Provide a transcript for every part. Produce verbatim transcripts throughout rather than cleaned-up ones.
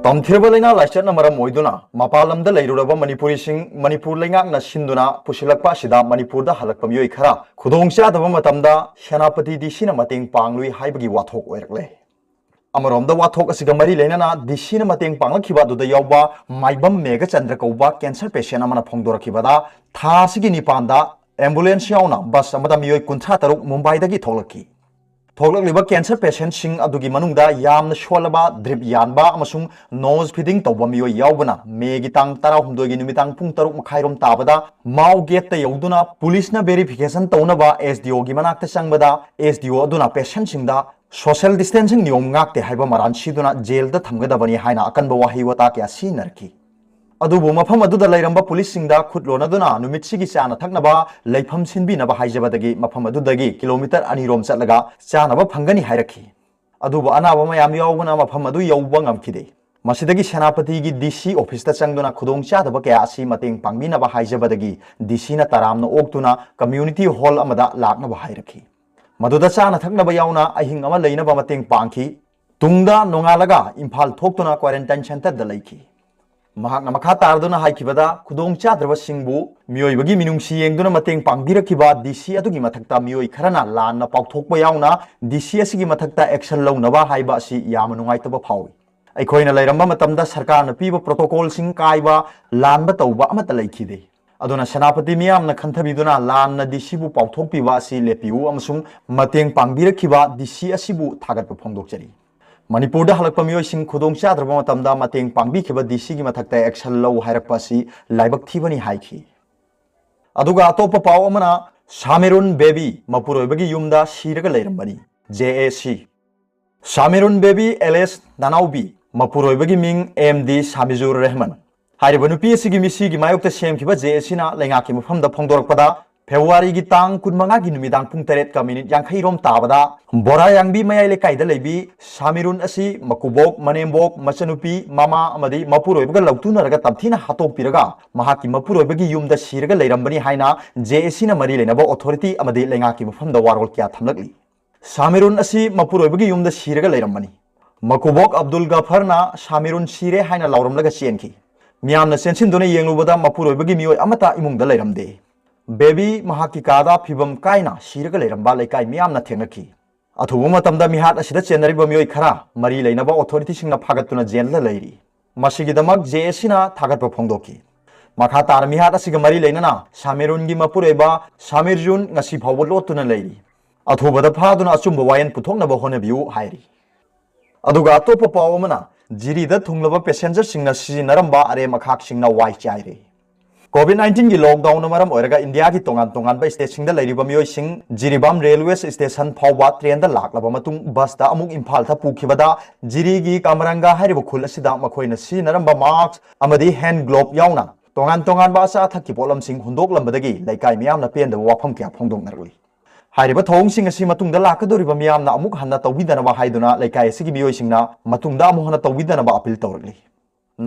ꯇꯝꯊꯤꯔꯕ ꯂꯥꯏꯅꯥ ꯂꯥꯏꯆꯠꯅ ꯃꯔꯝ ꯑꯣꯏꯗꯨꯅ ꯃꯄꯥꯟ ꯂꯝꯗ ꯂꯩꯔꯨꯔꯕ ꯃꯅꯤꯄꯨꯔꯤꯁꯤꯡ ꯃꯅꯤꯄꯨꯔ ꯂꯩꯉꯥꯛꯅ ꯁꯤꯟꯗꯨꯅ ꯄꯨꯁꯤꯜꯂꯛꯄ ꯑꯁꯤꯗ ꯃꯅꯤꯄꯨꯔꯗ ꯍꯜꯂꯛꯄ ꯃꯤꯑꯣꯏ ꯈꯔ ꯈꯨꯗꯣꯡ ꯆꯥꯗꯕ ꯃꯇꯝꯗ ꯁꯦꯅꯥꯄꯇꯤ ꯗꯤ ꯁꯤꯅ ꯃꯇꯦꯡ ꯄꯥꯡꯂꯨꯏ ꯍꯥꯏꯕꯒꯤ ꯋꯥꯊꯣꯛ ꯑꯣꯏꯔꯛꯂꯦ꯫ ꯑꯃꯔꯣꯝꯗ ꯋꯥꯊꯣꯛ ꯑꯁꯤꯒ ꯃꯔꯤ ꯂꯩꯅꯅ ꯗꯤ ꯁꯤꯅ ꯃꯇꯦꯡ ꯄꯥꯡꯂꯛꯈꯤꯕ ꯑꯗꯨꯗ ꯌꯥꯎꯕ ꯃꯥꯏꯕꯝ ꯃꯦꯘꯆꯟꯗ꯭ꯔ ꯀꯧꯕ ꯀꯦꯟꯁꯔ ꯄꯦꯁꯦꯟ ꯑꯃꯅ ꯐꯣꯡꯗꯣꯔꯛꯈꯤꯕꯗ, ꯊꯥ ꯑꯁꯤꯒꯤ ꯅꯤꯄꯥꯟꯗ ꯑꯦꯝꯕꯨꯂꯦꯟꯁ ꯌꯥꯎꯅ ꯕꯁ ꯑꯃꯗ ꯃꯤꯑꯣꯏ ꯀꯨꯟꯊ꯭ꯔꯥ ꯇꯔꯨꯛ ꯃꯨꯝꯕꯥꯏꯗꯒꯤ ꯊꯣꯛꯂꯛꯈꯤ꯫ ꯊꯣꯛꯂꯛꯂꯤꯕ ꯀꯦꯟꯁꯔ ꯄꯦꯁꯦꯟꯁꯤꯡ ꯑꯗꯨꯒꯤ ꯃꯅꯨꯡꯗ ꯌꯥꯝꯅ ꯁꯣꯜꯂꯕ, ꯗ꯭ꯔꯤꯞ ꯌꯥꯟꯕ ꯑꯃꯁꯨꯡ ꯅꯣꯁ ꯐꯤꯗꯤꯡ ꯇꯧꯕ ꯃꯤꯑꯣꯏ ꯌꯥꯎꯕꯅ ꯃꯦꯒꯤ ꯇꯥꯡ ꯇꯔꯥꯍꯨꯝꯗꯣꯏꯒꯤ ꯅꯨꯃꯤꯗꯥꯡ ꯄꯨꯡ ꯇꯔꯨꯛ ꯃꯈꯥꯏꯔꯣꯝ ꯇꯥꯕꯗ ꯃꯥꯎ ꯒꯦꯠꯇ ꯌꯧꯗꯨꯅ ꯄꯨꯂꯤꯁꯅ ꯚꯦꯔꯤꯐꯤꯀꯦꯁꯟ ꯇꯧꯅꯕ ꯑꯦꯁ ꯗꯤ ꯑꯣꯒꯤ ꯃꯅꯥꯛꯇ ꯆꯪꯕꯗ, ꯑꯦꯁ ꯗꯤ ꯑꯣ ꯑꯗꯨꯅ ꯄꯦꯁꯦꯟꯁꯤꯡꯗ ꯁꯣꯁꯤꯌꯦꯜ ꯗꯤꯁꯇꯦꯟꯁꯤꯡ ꯅꯤꯌꯣꯝ ꯉꯥꯛꯇꯦ ꯍꯥꯏꯕ ꯃꯔꯥꯜ ꯁꯤꯗꯨꯅ ꯖꯦꯜꯗ ꯊꯝꯒꯗꯕꯅꯤ ꯍꯥꯏꯅ ꯑꯀꯟꯕ ꯋꯥꯍꯩ ꯋꯥꯇꯥ ꯀꯌꯥ ꯁꯤꯖꯤꯟꯅꯔꯛꯈꯤ꯫ ꯑꯗꯨꯕꯨ ꯃꯐꯝ ꯑꯗꯨꯗ ꯂꯩꯔꯝꯕ ꯄꯨꯂꯤꯁꯁꯤꯡꯗ ꯈꯨꯠ ꯂꯣꯟꯅꯗꯨꯅ ꯅꯨꯃꯤꯠꯁꯤꯒꯤ ꯆꯥꯅ ꯊꯛꯅꯕ ꯂꯩꯐꯝ ꯁꯤꯟꯕꯤꯅꯕ ꯍꯥꯏꯖꯕꯗꯒꯤ ꯃꯐꯝ ꯑꯗꯨꯗꯒꯤ ꯀꯤꯂꯣꯃꯤꯇꯔ ꯑꯅꯤ ꯔꯣꯝ ꯆꯠꯂꯒ ꯆꯥꯅꯕ ꯐꯪꯒꯅꯤ ꯍꯥꯏꯔꯛꯈꯤ꯫ ꯑꯗꯨꯕꯨ ꯑꯅꯥꯕ ꯃꯌꯥꯝ ꯌꯥꯎꯕꯅ ꯃꯐꯝ ꯑꯗꯨ ꯌꯧꯕ ꯉꯝꯈꯤꯗꯦ꯫ ꯃꯁꯤꯗꯒꯤ ꯁꯦꯅꯥꯄꯇꯤꯒꯤ ꯗꯤ ꯁꯤ ꯑꯣꯐꯤꯁꯇ ꯆꯪꯗꯨꯅ ꯈꯨꯗꯣꯡ ꯆꯥꯗꯕ ꯀꯌꯥ ꯑꯁꯤ ꯃꯇꯦꯡ ꯄꯥꯡꯕꯤꯅꯕ ꯍꯥꯏꯖꯕꯗꯒꯤ ꯗꯤ ꯁꯤꯅ ꯇꯔꯥꯝꯅ ꯑꯣꯛꯇꯨꯅ ꯀꯝꯃ꯭ꯌꯨꯅꯤꯇꯤ ꯍꯣꯜ ꯑꯃꯗ ꯂꯥꯛꯅꯕ ꯍꯥꯏꯔꯛꯈꯤ꯫ ꯃꯗꯨꯗ ꯆꯥꯅ ꯊꯛꯅꯕ ꯌꯥꯎꯅ ꯑꯍꯤꯡ ꯑꯃ ꯂꯩꯅꯕ ꯃꯇꯦꯡ ꯄꯥꯡꯈꯤ꯫ ꯇꯨꯡꯗ ꯅꯣꯡꯉꯥꯜꯂꯒ ꯏꯝꯐꯥꯜ ꯊꯣꯛꯇꯨꯅ ꯀ꯭ꯋꯥꯔꯦꯟꯇꯥꯏꯟ ꯁꯦꯟꯇꯔꯗ ꯂꯩꯈꯤ꯫ ꯃꯍꯥꯛꯅ ꯃꯈꯥ ꯇꯥꯔꯗꯨꯅ ꯍꯥꯏꯈꯤꯕꯗ, ꯈꯨꯗꯣꯡ ꯆꯥꯗ꯭ꯔꯕꯁꯤꯡꯕꯨ ꯃꯤꯑꯣꯏꯕꯒꯤ ꯃꯤꯅꯨꯡꯁꯤ ꯌꯦꯡꯗꯨꯅ ꯃꯇꯦꯡ ꯄꯥꯡꯕꯤꯔꯛꯈꯤꯕ ꯗꯤ ꯁꯤ ꯑꯗꯨꯒꯤ ꯃꯊꯛꯇ ꯃꯤꯑꯣꯏ ꯈꯔꯅ ꯂꯥꯟꯅ ꯄꯥꯎꯊꯣꯛꯄ ꯌꯥꯎꯅ ꯗꯤ ꯁꯤ ꯑꯁꯤꯒꯤ ꯃꯊꯛꯇ ꯑꯦꯛꯁꯟ ꯂꯧꯅꯕ ꯍꯥꯏꯕ ꯑꯁꯤ ꯌꯥꯝꯅ ꯅꯨꯡꯉꯥꯏꯇꯕ ꯐꯥꯎꯏ꯫ ꯑꯩꯈꯣꯏꯅ ꯂꯩꯔꯝꯕ ꯃꯇꯝꯗ ꯁꯔꯀꯥꯔꯅ ꯄꯤꯕ ꯄ꯭ꯔꯣꯇꯣꯀꯣꯜꯁꯤꯡ ꯀꯥꯏꯕ, ꯂꯥꯟꯕ ꯇꯧꯕ ꯑꯃꯠꯇ ꯂꯩꯈꯤꯗꯦ꯫ ꯑꯗꯨꯅ ꯁꯦꯅꯥꯄꯇꯤ ꯃꯤꯌꯥꯝꯅ ꯈꯟꯊꯕꯤꯗꯨꯅ ꯂꯥꯟꯅ ꯗꯤ ꯁꯤꯕꯨ ꯄꯥꯎꯊꯣꯛꯄꯤꯕ ꯑꯁꯤ ꯂꯦꯞꯄꯤꯌꯨ ꯑꯃꯁꯨꯡ ꯃꯇꯦꯡ ꯄꯥꯡꯕꯤꯔꯛꯈꯤꯕ ꯗꯤ ꯁꯤ ꯑꯁꯤꯕꯨ ꯊꯥꯒꯠꯄ ꯐꯣꯡꯗꯣꯛꯆꯔꯤ꯫ ꯃꯅꯤꯄꯨꯔꯗ ꯍꯜꯂꯛꯄ ꯃꯤꯑꯣꯏꯁꯤꯡ ꯈꯨꯗꯣꯡ ꯆꯥꯗ꯭ꯔꯕ ꯃꯇꯝꯗ ꯃꯇꯦꯡ ꯄꯥꯡꯕꯤꯈꯤꯕ ꯗꯤ ꯁꯤꯒꯤ ꯃꯊꯛꯇ ꯑꯦꯛꯁꯟ ꯂꯧ ꯍꯥꯏꯔꯛꯄ ꯑꯁꯤ ꯂꯥꯏꯕꯛ ꯊꯤꯕꯅꯤ ꯍꯥꯏꯈꯤ꯫ ꯑꯗꯨꯒ ꯑꯇꯣꯞꯄ ꯄꯥꯎ ꯑꯃꯅ, ꯁꯥꯃꯤꯔꯨꯟ ꯕꯦꯕꯤ ꯃꯄꯨꯔꯣꯏꯕꯒꯤ ꯌꯨꯝꯗ ꯁꯤꯔꯒ ꯂꯩꯔꯝꯕꯅꯤ, ꯖꯦ ꯑꯦ ꯁꯤ꯫ ꯁꯥꯃꯤꯔꯨꯟ ꯕꯦꯕꯤ ꯑꯦꯂꯦꯁ ꯅꯅꯥꯎꯕꯤ, ꯃꯄꯨꯔꯣꯏꯕꯒꯤ ꯃꯤꯡ ꯑꯦꯝ ꯗꯤ ꯁꯥꯃꯤꯖꯨꯔ ꯔꯦꯍꯃꯟ꯫ ꯍꯥꯏꯔꯤꯕ ꯅꯨꯄꯤ ꯑꯁꯤꯒꯤ ꯃꯤꯁꯤꯒꯤ ꯃꯥꯌꯣꯛꯇ ꯁꯦꯝꯈꯤꯕ ꯖꯦ ꯑꯦ ꯁꯤꯅ ꯂꯩꯉꯥꯛꯀꯤ ꯃꯐꯝꯗ ꯐꯣꯡꯗꯣꯔꯛꯄꯗ, ꯐꯦꯕ꯭ꯔꯨꯋꯥꯔꯤꯒꯤ ꯇꯥꯡ ꯀꯨꯟꯃꯉꯥꯒꯤ ꯅꯨꯃꯤꯗꯥꯡ ꯄꯨꯡ ꯇꯔꯦꯠꯀ ꯃꯤꯅꯤꯠ ꯌꯥꯡꯈꯩ ꯔꯣꯝ ꯇꯥꯕꯗ, ꯕꯣꯔꯥꯌꯥꯡꯕꯤ ꯃꯌꯥꯏ ꯂꯩꯀꯥꯏꯗ ꯂꯩꯕꯤ ꯁꯥꯃꯤꯔꯨꯟ ꯑꯁꯤ ꯃꯀꯨꯕꯣꯛ, ꯃꯅꯦꯝꯕꯣꯛ, ꯃꯆꯟꯅꯨꯄꯤ, ꯃꯃꯥ ꯑꯃꯗꯤ ꯃꯄꯨꯔꯣꯏꯕꯒ ꯂꯧꯇꯨꯅꯔꯒ ꯇꯝꯊꯤꯅ ꯍꯥꯠꯇꯣꯛꯄꯤꯔꯒ ꯃꯍꯥꯛꯀꯤ ꯃꯄꯨꯔꯣꯏꯕꯒꯤ ꯌꯨꯝꯗ ꯁꯤꯔꯒ ꯂꯩꯔꯝꯕꯅꯤ ꯍꯥꯏꯅ ꯖꯦ ꯑꯦ ꯁꯤꯅ ꯃꯔꯤ ꯂꯩꯅꯕ ꯑꯣꯊꯣꯔꯤꯇꯤ ꯑꯃꯗꯤ ꯂꯩꯉꯥꯛꯀꯤ ꯃꯐꯝꯗ ꯋꯥꯔꯣꯜ ꯀꯌꯥ ꯊꯝꯂꯛꯂꯤ꯫ ꯁꯥꯃꯤꯔꯨꯟ ꯑꯁꯤ ꯃꯄꯨꯔꯣꯏꯕꯒꯤ ꯌꯨꯝꯗ ꯁꯤꯔꯒ ꯂꯩꯔꯝꯕꯅꯤ꯫ ꯃꯀꯨꯕꯣꯛ ꯑꯕꯗꯨꯜ ꯒꯐꯔꯅ ꯁꯥꯃꯤꯔꯨꯟ ꯁꯤꯔꯦ ꯍꯥꯏꯅ ꯂꯥꯎꯔꯝꯂꯒ ꯆꯦꯟꯈꯤ꯫ ꯃꯤꯌꯥꯝꯅ ꯆꯦꯟꯁꯤꯟꯗꯨꯅ ꯌꯦꯡꯂꯨꯕꯗ ꯃꯄꯨꯔꯣꯏꯕꯒꯤ ꯃꯤꯑꯣꯏ ꯑꯃꯠꯇ ꯏꯃꯨꯡꯗ ꯂꯩꯔꯝꯗꯦ꯫ ꯕꯦꯕꯤ ꯃꯍꯥꯛꯀꯤ ꯀꯥꯗ ꯐꯤꯕꯝ ꯀꯥꯏꯅ ꯁꯤꯔꯒ ꯂꯩꯔꯝꯕ ꯂꯩꯀꯥꯏ ꯃꯤꯌꯥꯝꯅ ꯊꯦꯡꯅꯈꯤ꯫ ꯑꯊꯨꯕ ꯃꯇꯝꯗ ꯃꯤꯍꯥꯠ ꯑꯁꯤꯗ ꯆꯦꯟꯅꯔꯤꯕ ꯃꯤꯑꯣꯏ ꯈꯔ ꯃꯔꯤ ꯂꯩꯅꯕ ꯑꯣꯊꯣꯔꯤꯇꯤꯁꯤꯡꯅ ꯐꯥꯒꯠꯇꯨꯅ ꯖꯦꯜꯗ ꯂꯩꯔꯤ꯫ ꯃꯁꯤꯒꯤꯗꯃꯛ ꯖꯦ ꯑꯦ ꯁꯤꯅ ꯊꯥꯒꯠꯄ ꯐꯣꯡꯗꯣꯛꯈꯤ꯫ ꯃꯈꯥ ꯇꯥꯅ ꯃꯤꯍꯥꯠ ꯑꯁꯤꯒ ꯃꯔꯤ ꯂꯩꯅꯅ ꯁꯥꯃꯤꯔꯨꯟꯒꯤ ꯃꯄꯨꯔꯣꯏꯕ ꯁꯥꯃꯤꯔ ꯖꯨꯟ ꯉꯁꯤ ꯐꯥꯎꯕ ꯂꯣꯠꯇꯨꯅ ꯂꯩꯔꯤ꯫ ꯑꯊꯨꯕꯗ ꯐꯥꯗꯨꯅ ꯑꯆꯨꯝꯕ ꯋꯥꯌꯦꯜ ꯄꯨꯊꯣꯛꯅꯕ ꯍꯣꯠꯅꯕꯤꯌꯨ ꯍꯥꯏꯔꯤ꯫ ꯑꯗꯨꯒ ꯑꯇꯣꯞꯄ ꯄꯥꯎ ꯑꯃꯅ, ꯖꯤꯔꯤꯗ ꯊꯨꯡꯂꯕ ꯄꯦꯁꯦꯟꯖꯔꯁꯤꯡꯅ ꯁꯤꯖꯤꯟꯅꯔꯝꯕ ꯑꯔꯦꯝ ꯑꯈꯥꯛꯁꯤꯡꯅ ꯋꯥꯏ ꯆꯥꯏꯔꯦ꯫ ꯀꯣꯚꯤꯗ ꯅꯥꯏꯟꯇꯤꯟꯒꯤ ꯂꯣꯛꯗꯥꯎꯟꯅ ꯃꯔꯝ ꯑꯣꯏꯔꯒ ꯏꯟꯗꯤꯌꯥꯒꯤ ꯇꯣꯉꯥꯟ ꯇꯣꯉꯥꯟꯕ ꯁ꯭ꯇꯦꯠꯁꯤꯡꯗ ꯂꯩꯔꯤꯕ ꯃꯤꯑꯣꯏꯁꯤꯡ ꯖꯤꯔꯤꯕꯥꯝ ꯔꯦꯜꯋꯦ ꯁ꯭ꯇꯦꯁꯟ ꯐꯥꯎꯕ ꯇ꯭ꯔꯦꯟꯗ ꯂꯥꯛꯂꯕ ꯃꯇꯨꯡ ꯕꯁꯇ ꯑꯃꯨꯛ ꯏꯝꯐꯥꯜꯗ ꯄꯨꯈꯤꯕꯗ ꯖꯤꯔꯤꯒꯤ ꯀꯥꯃꯔꯪꯒ ꯍꯥꯏꯔꯤꯕ ꯈꯨꯜ ꯑꯁꯤꯗ ꯃꯈꯣꯏꯅ ꯁꯤꯖꯤꯟꯅꯔꯝꯕ ꯃꯥꯁꯛ ꯑꯃꯗꯤ ꯍꯦꯟ ꯒ꯭ꯂꯣꯕ ꯌꯥꯎꯅ ꯇꯣꯉꯥꯟ ꯇꯣꯉꯥꯟꯕ ꯑꯆꯥ ꯑꯊꯛꯀꯤ ꯄꯣꯠꯂꯝꯁꯤꯡ ꯍꯨꯟꯗꯣꯛꯂꯝꯕꯗꯒꯤ ꯂꯩꯀꯥꯏ ꯃꯤꯌꯥꯝꯅ ꯄꯦꯟꯗꯕ ꯋꯥꯐꯝ ꯀꯌꯥ ꯐꯣꯡꯗꯣꯛꯅꯔꯛꯂꯤ꯫ ꯍꯥꯏꯔꯤꯕ ꯊꯧꯑꯣꯡꯁꯤꯡ ꯑꯁꯤ ꯃꯇꯨꯡꯗ ꯂꯥꯛꯀꯗꯧꯔꯤꯕ ꯃꯤꯌꯥꯝꯅ ꯑꯃꯨꯛ ꯍꯟꯅ ꯇꯧꯕꯤꯗꯅꯕ ꯍꯥꯏꯗꯨꯅ ꯂꯩꯀꯥꯏ ꯑꯁꯤꯒꯤ ꯃꯤꯑꯣꯏꯁꯤꯡꯅ ꯃꯇꯨꯡꯗ ꯑꯃꯨꯛ ꯍꯟꯅ ꯇꯧꯕꯤꯗꯅꯕ ꯑꯄꯤꯜ ꯇꯧꯔꯛꯂꯤ꯫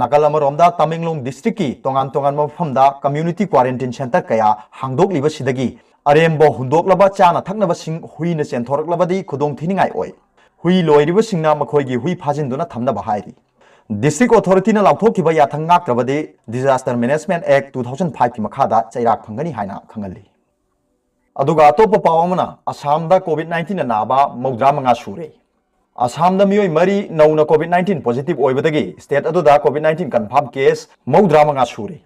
ꯅꯥꯀꯜ ꯑꯃꯔꯣꯝꯗ ꯇꯃꯦꯡꯂꯣꯡ ꯗꯤꯁꯇ꯭ꯔꯤꯛꯀꯤ ꯇꯣꯉꯥꯟ ꯇꯣꯉꯥꯟꯕ ꯃꯐꯝꯗ ꯀꯝꯃ꯭ꯌꯨꯅꯤꯇꯤ ꯀ꯭ꯋꯥꯔꯦꯟꯇꯤꯟ ꯁꯦꯟꯇꯔ ꯀꯌꯥ ꯍꯥꯡꯗꯣꯛꯂꯤꯕꯁꯤꯗꯒꯤ ꯑꯔꯦꯝꯕ ꯍꯨꯟꯗꯣꯛꯂꯕ ꯆꯥꯅ ꯊꯛꯅꯕꯁꯤꯡ ꯍꯨꯏꯅ ꯆꯦꯟꯊꯣꯔꯛꯂꯕꯗꯤ ꯈꯨꯗꯣꯡ ꯊꯤꯅꯤꯡꯉꯥꯏ ꯑꯣꯏ꯫ ꯍꯨꯏ ꯂꯣꯏꯔꯤꯕꯁꯤꯡꯅ ꯃꯈꯣꯏꯒꯤ ꯍꯨꯏ ꯐꯥꯖꯤꯟꯗꯨꯅ ꯊꯝꯅꯕ ꯍꯥꯏꯔꯤ꯫ ꯗꯤꯁꯇ꯭ꯔꯤꯛ ꯑꯣꯊꯣꯔꯤꯇꯤꯅ ꯂꯥꯎꯊꯣꯛꯈꯤꯕ ꯌꯥꯊꯪ ꯉꯥꯛꯇ꯭ꯔꯕꯗꯤ Disaster Management Act two thousand five ꯀꯤ ꯃꯈꯥꯗ ꯆꯩꯔꯥꯛ ꯐꯪꯒꯅꯤ ꯍꯥꯏꯅ ꯈꯪꯍꯜꯂꯤ꯫ ꯑꯗꯨꯒ ꯑꯇꯣꯞꯄ ꯄꯥꯎ ꯑꯃꯅ, ꯑꯁꯥꯝꯗ ꯀꯣꯚꯤꯗ ꯅꯥꯏꯟꯇꯤꯟꯅ ꯅꯥꯕ ꯃꯧꯗ꯭ꯔꯥ ꯃꯉꯥ ꯁꯨꯔꯦ꯫ ꯑꯁꯥꯝꯗ ꯃꯤꯑꯣꯏ ꯃꯔꯤ ꯅꯧꯅ ꯀꯣꯚꯤꯗ ꯅꯥꯏꯟꯇꯤꯟ ꯄꯣꯖꯤꯇꯤꯚ ꯑꯣꯏꯕꯗꯒꯤ ꯁ꯭ꯇꯦꯠ ꯑꯗꯨꯗ ꯀꯣꯚꯤꯗ ꯅꯥꯏꯟꯇꯤꯟ ꯀꯟꯐꯥꯔꯝ ꯀꯦꯁ ꯃꯧꯗ꯭ꯔꯥ ꯃꯉꯥ ꯁꯨꯔꯦ꯫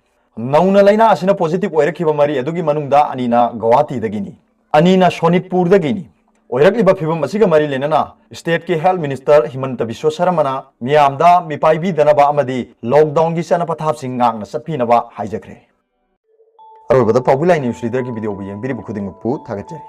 ꯅꯧꯅ ꯂꯥꯏꯅꯥ ꯑꯁꯤꯅ ꯄꯣꯖꯤꯇꯤꯚ ꯑꯣꯏꯔꯛꯈꯤꯕ ꯃꯔꯤ ꯑꯗꯨꯒꯤ ꯃꯅꯨꯡꯗ ꯑꯅꯤꯅ ꯒꯧꯍꯥꯇꯤꯗꯒꯤꯅꯤ, ꯑꯅꯤꯅ ꯁꯣꯅꯤꯠꯄꯨꯔꯗꯒꯤꯅꯤ꯫ ꯑꯣꯏꯔꯛꯂꯤꯕ ꯐꯤꯕꯝ ꯑꯁꯤꯒ ꯃꯔꯤ ꯂꯩꯅꯅ ꯁ꯭ꯇꯦꯠꯀꯤ ꯍꯦꯜꯊ ꯃꯤꯅꯤꯁꯇꯔ ꯍꯤꯃꯟꯇ ꯕꯤꯁ꯭ꯋ ꯁꯔꯃꯅ ꯃꯤꯌꯥꯝꯗ ꯃꯤꯄꯥꯏꯕꯤꯗꯅꯕ ꯑꯃꯗꯤ ꯂꯣꯛꯗꯥꯎꯟꯒꯤ ꯆꯠꯅ ꯄꯊꯥꯞꯁꯤꯡ ꯉꯥꯛꯅ ꯆꯠꯄꯤꯅꯕ ꯍꯥꯏꯖꯈ꯭ꯔꯦ꯫ ꯑꯔꯣꯏꯕꯗ ꯄꯥꯎꯕꯤ ꯂꯥꯏ ꯅ꯭ꯌꯨꯁ ꯂꯤꯗꯔꯒꯤ ꯚꯤꯗꯤꯑꯣꯕꯨ ꯌꯦꯡꯕꯤꯔꯤꯕ ꯈꯨꯗꯤꯡꯃꯛꯄꯨ ꯊꯥꯒꯠꯆꯔꯤ꯫